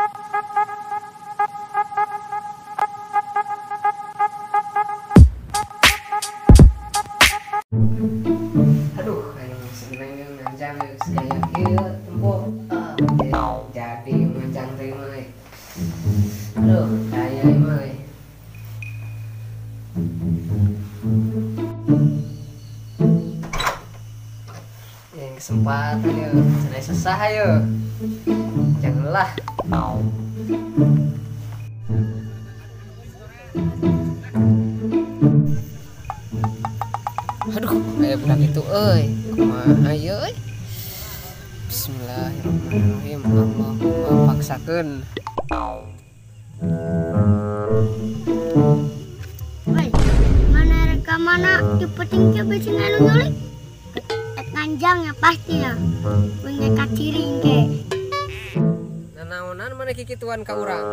Aduh, aing seneng nganjang geus gaya kieu tempo. Jadi nganjang teh mah. Aduh, gaya mah. Yang kesempatan yo, cenah sesah yo. Janganlah. Aduh, kayak budak itu euy. Kumaha ieu euy? Bismillahirrahmanirrahim. Allahumma paksakeun. Woi, mana rek mana di penting ke bisi anu nyulik? Ek nganjang ya pasti ya. Wing kaciring ke. Nanaonan mana kikituan ka urang?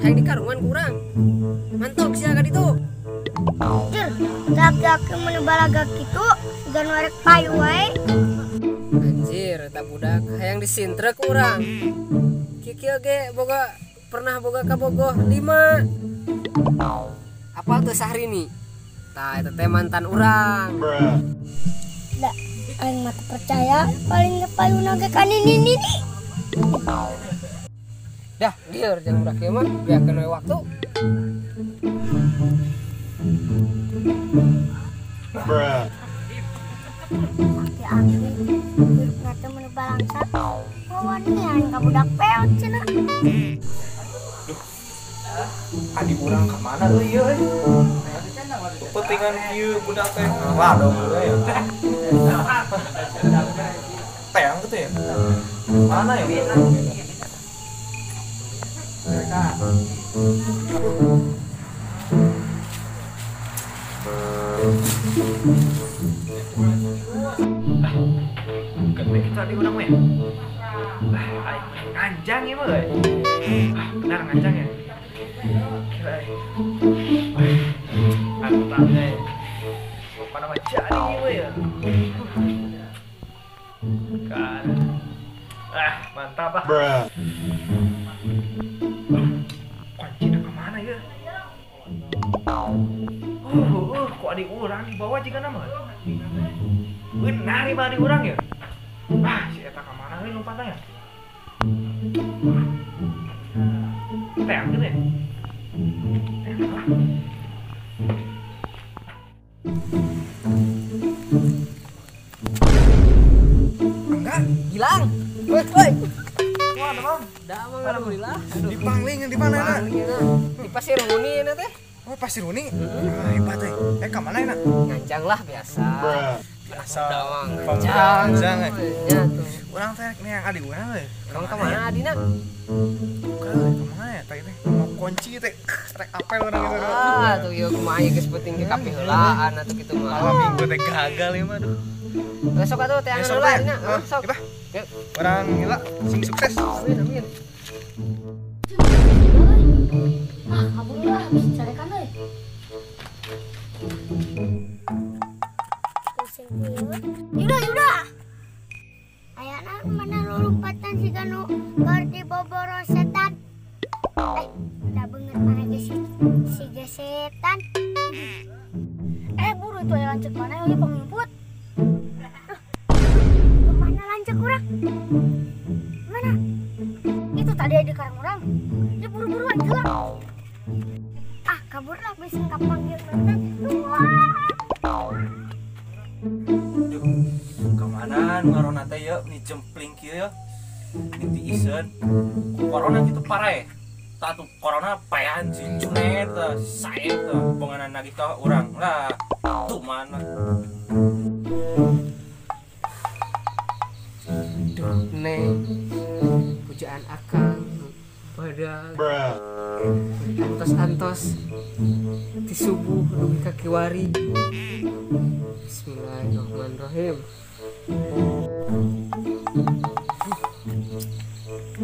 Hayang dikarungan ku urang. Mantok sia ka ditu. Jur, laki-laki mun balaga kitu siga nu rek payu wae. Anjir, eta budak hayang disintrek ku urang. Kikieu ge boga pernah boga kabogoh 5. Apal teu Sahrini? Tah eta teh mantan urang. Da, aing mah teu percaya paling ge payuna ge ka nini-nini. Dah, lieur jeung budak ieu mah biarkeun we waktu. Aki-aki hirupna teh mun balangsat. Wawanian ka budak peot cenah. Duh. Adi urang ka mana euy ieu euy? Pentingan kieu budak teh. Wah, dong euy. Teang gitu ya? Mana ya? Mereka. Ketik tadi urang mah ya? Nganjang ya mah euy. Benar nganjang ya? Kira mantap nih. Pokoknya mah jadi mah ya. Kan. Mantap ah. Kuncinya kemana ya? Kok adik urang dibawa jika nama? Benar nih adik urang ya? Ah, si eta kemana nih lompatnya ya? Teang gitu ya? Teang lah. Enggak? Gilang. Woi, woi. Wah, Bang. Dah, Bang, alhamdulillah. Di Pangling di mana enak? Di Pasir Huni na teh. Oh, Pasir Huni? Hebat euy. Ka mana enak? Nganjang lah biasa. Biasa. Nganjang. Nganjang. Ya tuh. Urang teh nih yang adik urang euy. Urang ka mana adina? Ka mana ya teh teh? Mau kunci teh rek apel urang gitu. Ah, tuh ieu kumaha ieu geus penting ke kabeh heulaan atuh kitu mah. Malam minggu teh gagal ieu mah aduh. Besok atuh teh angan heula adina. Sok. Urang gila sing sukses. Amin amin. Ah, kabur lah habis carekan euy. Yuda, Yuda. Ayana mana lompatan siga nu keur diboboro setan. Udah bener mana ge siga setan. Buru itu aya lanceuk mana euy pangumput. Mana lanceuk urang? Mana? Itu tadi ada karang urang. Dia buru-buruan geura. Ah, kabur lah bisa kapanggil mantan. Wah. Duh, kemana ngarona teh yeuh ni jempling kieu yeuh. Ni tiiseun. Corona kitu parah. Tah tuh corona paehan si Junet teh, sae teh bonganan nagih ka urang lah. Tuh mana. Duh, Neng. Pujaan akang pada antos-antos di subuh dugi ka kiwari. Bismillahirrahmanirrahim.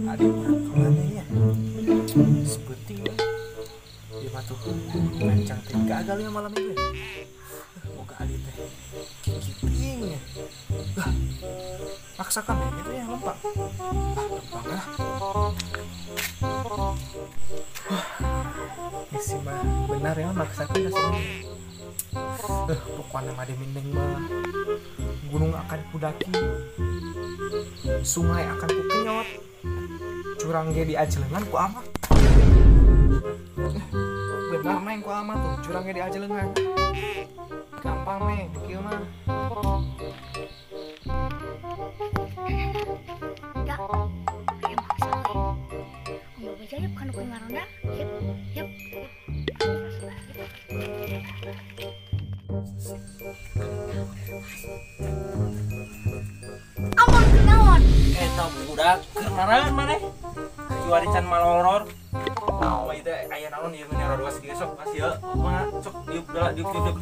Aduh, urang kemana ya? Sepenting ya. Dia mah tuh ngancang teh gagal ya malam itu. Moga adi teh kikiting ya. Lah, paksakan ya gitu ya lompat. Ah, lempang lah. Sih mah benar ya maksakeun sih. Pokoknya mah demi neng mah gunung akan kudaki, sungai akan kukenyot, curang ge diajelengan ku ama. Benar neng ku ama tuh, curang ge diajelengan. Gampang neng, kieu mah. Ya, aya maksa we. Onggo beja yeuh kana ku ngaronda. Yeup, yeup. Awan kenaon? Eta budak keur naraon maneh? Kiwari can maloror. Kumaha ieu teh aya naon ieu meni raruas kieu sok pas ieu. Kumaha sok diuk heula diuk diuk.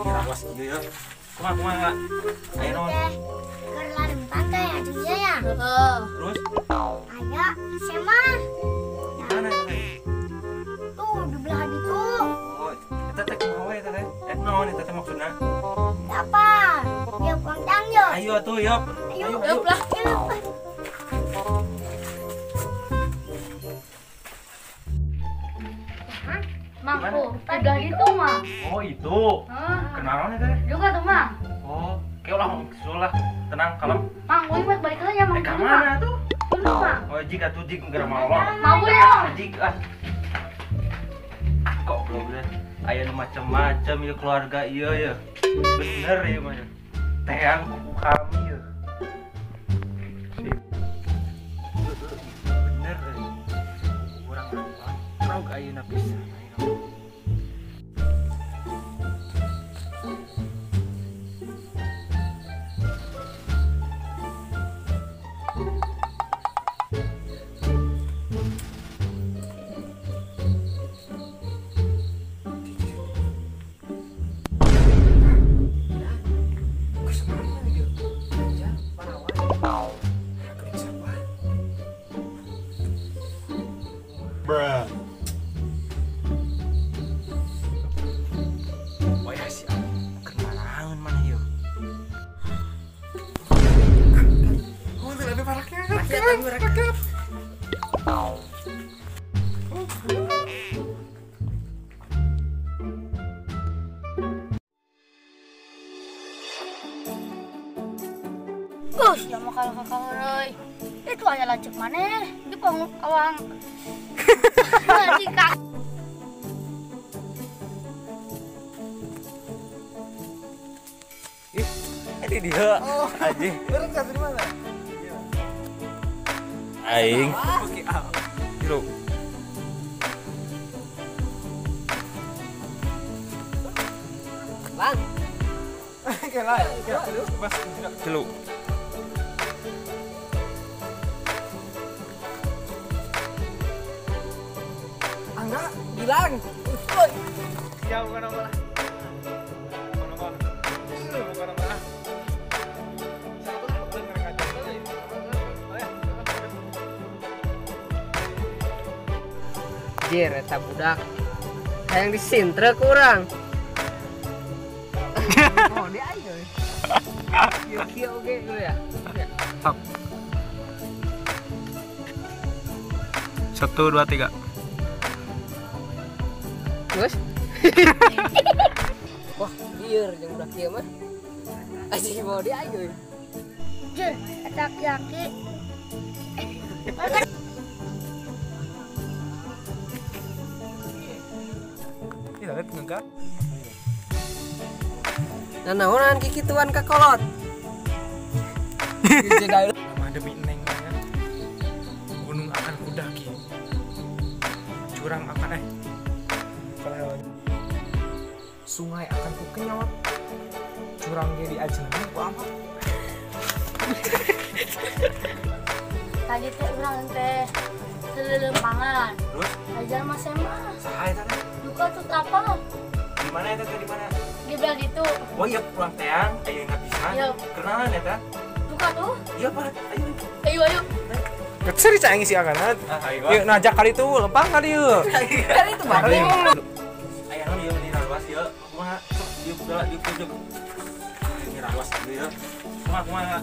Raruas kieu ya. Kumaha kumaha aya naon? Keur larempan teh aju ieu ya. Heeh. Terus aya sema. Di mana eta teh? Tuh di belah ditu. Oh, eta teh kumaha we eta teh? Eh naon eta teh maksudna? Apa? Yeuh kongtang yeuh. Ayo atuh yeuh. Ayo lah. Mangku, udah itu mah. Oh itu. Kenalan itu? Juga tuh mang. Oh, kayak ulah lah, tenang kalem. Mang, gue mau balik aja mang. Ke mana tuh? Dulu mang. Oh jik atuh jik nggak mau lah. Mau ya? Jik ah. Kok belum deh. Aya nu macam-macam ya keluarga iya ya. Bener ya mah. Teang kuku kami ya. Bener ya. Kurang prog ayeuna pisan. Bruh. Wah si kenalan mana yuk? Oh, lebih paraknya. Rakyat. Gus, ya mau kalau kakak euy. Itu aya lanceuk maneh di panggung awang. Jika ih, ini dia. Oh, anjing. Bareng di mana? Aing. Oke, ah. Bro. Bang. Oke lah. Bas. Telu. Angga, bilang. Ya, bukan apa lah. Bukan apa. Bukan apa. Jir, eta budak. Hayang disintre kurang. Oh, dia ayo. Kieu oge gitu ya. Top. 1, 2, 3. Terus? Wah, lieur jeung budak kieu mah. Anjing mau dia ayo. Jir, eta aki-aki. Ih, lihat enggak? Nah, naonan kikituan ka kolot. Nama demi neng ya. Gunung akan kudaki. Curang akan sungai akan kukenyot. Curang ge diajelengan ku ama. Tadi teh urang teh selelempangan. Terus? Ajar mas Ema. Saha eta teh? Duka tuh apa? Di mana eta teh di mana? Di belah ditu. Oh iya pulang teang, ayeuna pisan. Kenalan eta? Duka tuh? Iya Pak, ayo. Ayo ayo. Seri cai ngisi akan. Yuk najak kali itu lempang kali yuk. Kali itu bareng. Aya naon ieu di raruas ieu? Kumaha? Sok diuk heula diuk diuk. Ini raruas ieu. Kumaha kumaha?